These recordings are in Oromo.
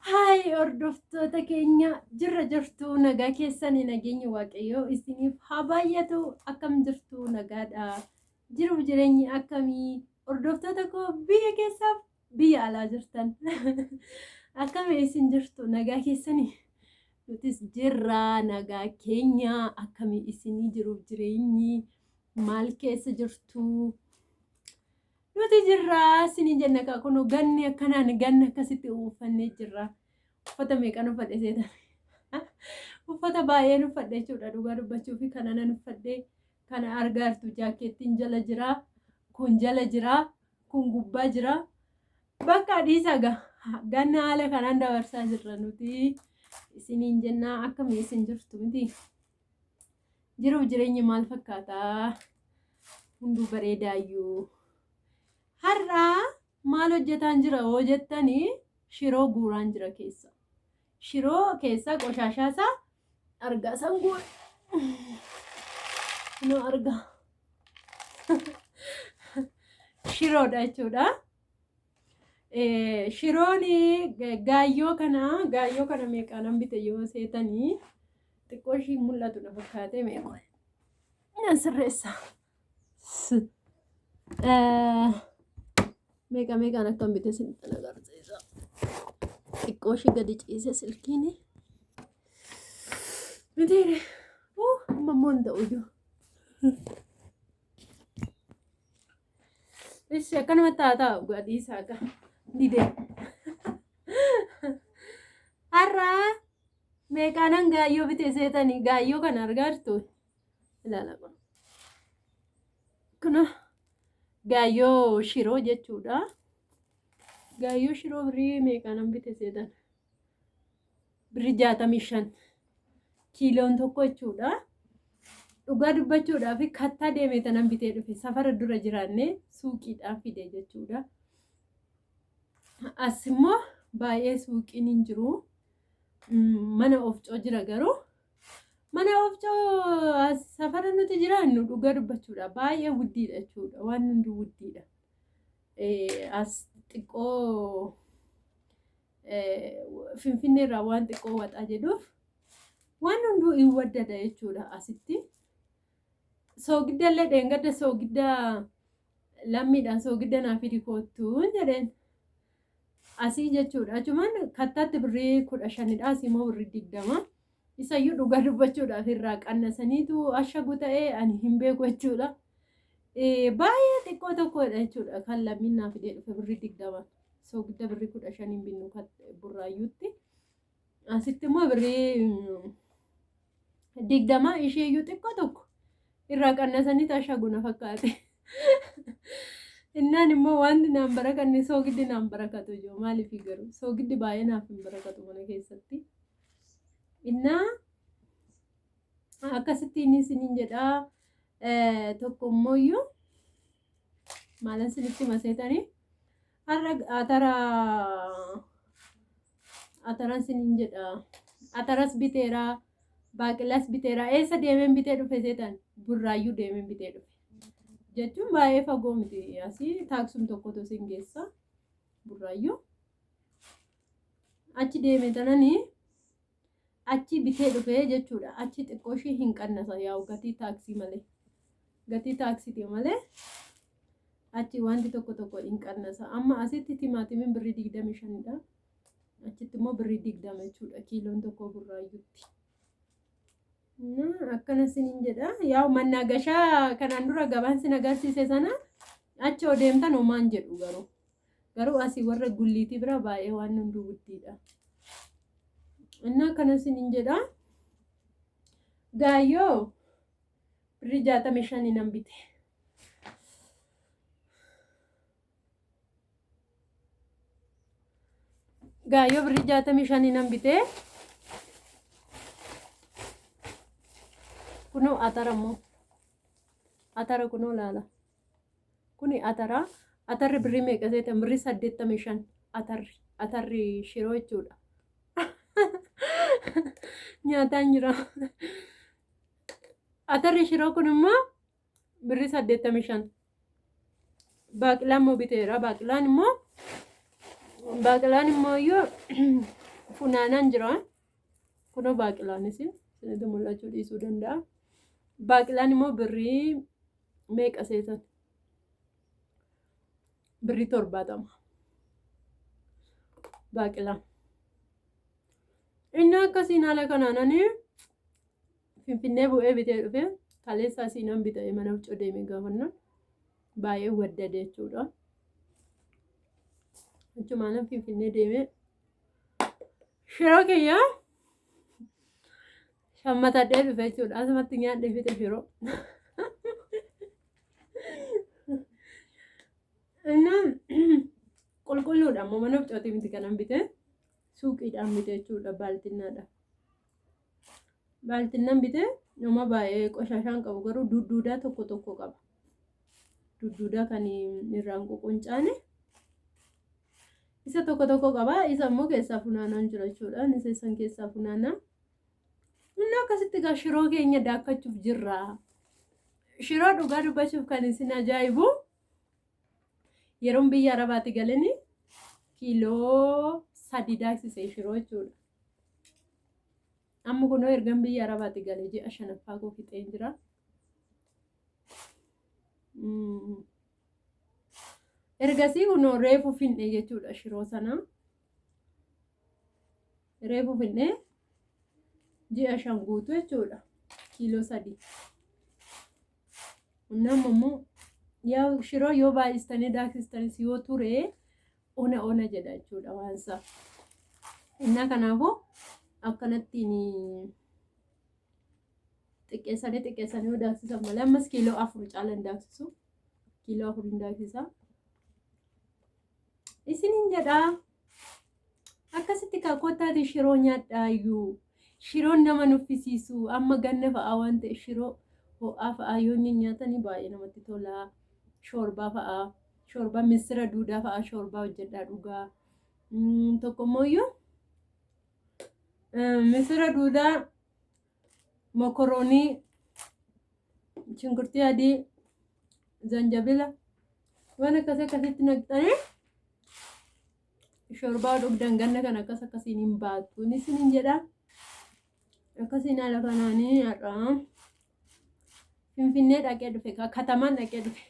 Haay hordoftoota keenya, jirra jirtu? Nagaa keessanii? Nageenya Waaqayyoo isiniif haa baay'atu. Akkam jirtu? Nagaadha? Jiruuf jireenyi akkamii? Hordoftoota koo biyya keessaaf biyya alaa jirtan, akkamii isin jirtu? Nagaa keessanii? Nutis jirra, nagaa keenya. Akkamii isinii jiruuf jireenyi? Maal keessa jirtu? Nuti jirra isiniin jenna. Kaa kun ganni akkanaan ganna akkasitti uffannee jirra. Uffata meeqan uffadhe seetan? Uffata baay'een uffadhe jechuudha dhugaa dubbachuu fi kana nan uffadhe, kana argaartu, jaakkeettiin jala jira, kun jala jira, kun gubbaa jira. Bakka dhiisaa gaa ganna haala kanaan dabarsaa jirra nuti isiniin jennaa. Akkamii isin jirtu miti? Jiruuf jireenyi maal fakkaataa? Hunduu bareedaayyuu. Har'a maal hojjetaan jira hoo jettanii, shiroo guuraan jira keessa. Shiroo keessaa qoshaashaa isaa argaa san guura. Kunoo argaa. Shiroodha jechuudha. Shiroon gaayyoo kana meeqaanan bite yoo seetanii, xiqqoo ishii mul'atu na fakkaatee, meeqa nan sirreessa. Meeqa meeqaan akkam bite isinitti agarsiisa. Xiqqoo ishii gadi ciise silkiin. Mitiire. Amma immoo hin ta'u iyyuu. Ishi akkanumatti haa taa'u, gadhiisaa gaa didee. Har'a meeqaanan gaayyoo bite seetanii? Gaayyoo kana argaa jirtu, ilaala kun. Kuna gaayyoo shiroo jechuudha. Gaayyoo shiroo birrii meeqaanan bite seetan? Birrii 65 kiiloon tokko jechuudha. Dhugaa dubbachuudhaaf kattaa deemee tanan bitee dhufe, safara dura jiraannee suuqiidhaan fide jechuudha. As immoo baay'ee suuqiin hin jiru. Mana oofcoo jira garuu. Mana oofcoo safara nuti jiraannu dhugaa dubbachuudha baay'ee wuddiidha jechuudha. Waan hundi wuddiidha. As xiqqoo Finfinnee irraa waan xiqqoo waxaa jedhuuf waan hunduu hin waddada jechuudha asitti. Soogidda illee dheengadda soogidda lammiidhaan soogidda naa fidi koottuun jedheen. Asii jechuudha. Achumaan kattaatti birrii 15dha. Asii immoo birrii 20. Isayyuu dhugaa dubbachuudhaaf irraa qannasaniitu ashagu ta'ee ani hin beeku jechuudha. Baay'ee xiqqoo tokkodha jechuudha kan lammiin naa fidee dhufe birrii 20. Soogidda birrii 15n binnu Burraayyuutti. Asitti immoo birrii 20, isheeyyuu xiqqoo tokko irraa qannasaniitu ashagu na fakkaate. Innaan immoo wanti naan barakanne soogiddi naan barakatu jiru, maaliif garuu soogiddi baay'ee naaf hin barakatu mana keessatti. Innaa akkasitti inni isiniin jedhaa, tokko immoo maalan isinitti maseetanii, har'a atara ataran isiniin jedha. Ataras biteera, baaqilaas biteera. Eessa deemeen bitee dhufe seetan? Burraayyuu deemeen bitee dhufe. Jechuun baay'ee fagoo miti, asii taaksum tokkotu isin geessa Burraayyuu. Achi deeme tananii achi bitee dhufe jechuudha. Achi xiqqoo ishii hin qannasa, yaa'u gatii taaksii malee. Gatii taaksiiti malee achi wanti tokko tokko hin qannasa. Amma asitti timaatimiin birrii 25dha. Achitti immoo birrii 20 jechuudha kiiloon tokko Burraayyuutti. Akkana isiniin jedha. Yaa'u mannaagashaa kanaan dura gabaan sin agarsiise sana achi yoo deemtan homaan jedhu garuu. Garuu asii warra gulliitii bira baay'ee waan hunduu guddiidha. Innaa akkana isiniin jedha. Gaayyoo birrii 65 nan bite. Gaayyoo birrii 65 nan bite. Kunoo atara immoo. Atara kunoo laala. Kuni atara. Atarri birrii meeqa seetan? Birrii 85 atarri. Atarri shiroo jechuudha. Nyaataan jira. Atarri shiroo kun immoo birrii 85. Baaqilaan immoo biteera. Baaqilaan immoo iyyuu Funaanaan jira. Kunoo baaqilaanis isinitti mul'achuu dhiisuu danda'a. Baaqilaan immoo birrii meeqa seetan? Birrii 70. Baaqilaan. Inni akkasiin haala kanaan ani Finfinnee bu'ee bitee dhufe. Kaleessaa siinaan bita'ee mana huccuu deemee gaafannaan baay'ee waddade jechuudha. Achumaanan Finfinnee deemee shiroo kiyya shammatadhee dhufe jechuudha. Asumatti nyaadhee fixe shiroo. Innaan qulqulluudha ammoo mana huccuutii miti kanan bite suuqiidhaan bite jechuudha baaltinnaadha. Baaltinnan bite nama baay'ee qoshaashaan qabu garuu dudduudaa tokko tokko qaba. Dudduudaa kan irraan ququncaane isa tokko tokko qaba. Isa immoo keessaa funaanaan jira jechuudha. Isa isan keessaa funaanaa. Inni akkasitti egaa shiroo keenya daakkachuuf jirra. Shiroo dhugaa dubbachuuf kan isin ajaa'ibu yeroon biyya Arabaatti galanii kiiloo 3 daaksise shiroo jechuudha. Amma kunoo ergan biyya Arabaatti galee ji'a shanaffaa koo fixeen jira. Ergasii kunoo reefu finne jechuudha shiroo sana. Reefu finne ji'a 5 guutuu jechuudha. Kiiloo 3. Nama immoo yaa shiroo yoo baay'istanii daaksistanis yoo ture ona ona jedha jechuudha waansaa. Innaa kanaafuu akkanattiin xiqqeessanii xiqqeessanii yoo daaksisan malee ammas kiiloo 4 caala hin daaksisu. Kiiloo 4 hin daaksisa. Isinin jedhaa akkasitti kaa kottaati shiroo nyaadhaayyuu. Shiroon nama nuffisiisu amma ganna fa'aa waan ta'e shiroo ho'aa fa'aa yoo nyaatanii baay'ee namatti tola. Shoorbaa fa'aa shoorbaa missira duudaa fa'aa shoorbaa hojjedhaa dhugaa. Tokko immoo missira duudaa mokoroonii shunkurtii adii zanjabila waan akkasii akkasitti naqxanii shorbaa dhugdan ganna kan akkas akkasiin hin baattu. Isinin jedha. Akkasiin haala kanaanii har'a Finfinnee dhaqee dhufe katamaan dhaqee dhufe.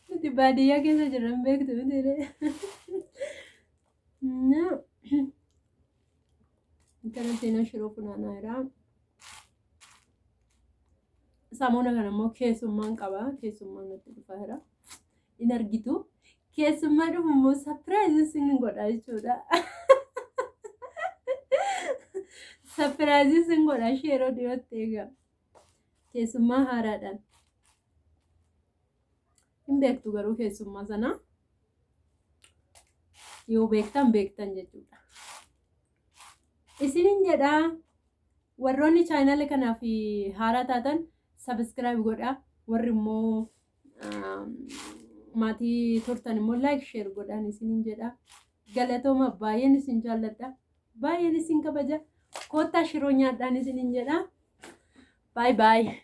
Nuti baadiyyaa keessa jirra hin beektu miti ree. Kana seenaa shiroo funaanaa jira. Samoona kana immoo keessummaan qaba. Keessummaan natti dhufaa jira. In argitu. Keessummaa dhufu immoo surprise isin godha jechuudha. Surprise isin godha ishee yeroo dhiyootti egaa. Keessummaa haaraadhaan. Hin beektu garuu keessummaa sana. Yoo beektan beektan jechuudha. Isinin jedhaa warroonni chaayinaala kanaaf haaraa taatan subscribe godhaa. Warri immoo maatii turtan immoo like share godhaan isinin jedha. Galatooma, baay'een isin jaalladha. Baay'een isin kabaja. Koottaa shiroo nyaadhaan isinin jedha. Bye bye.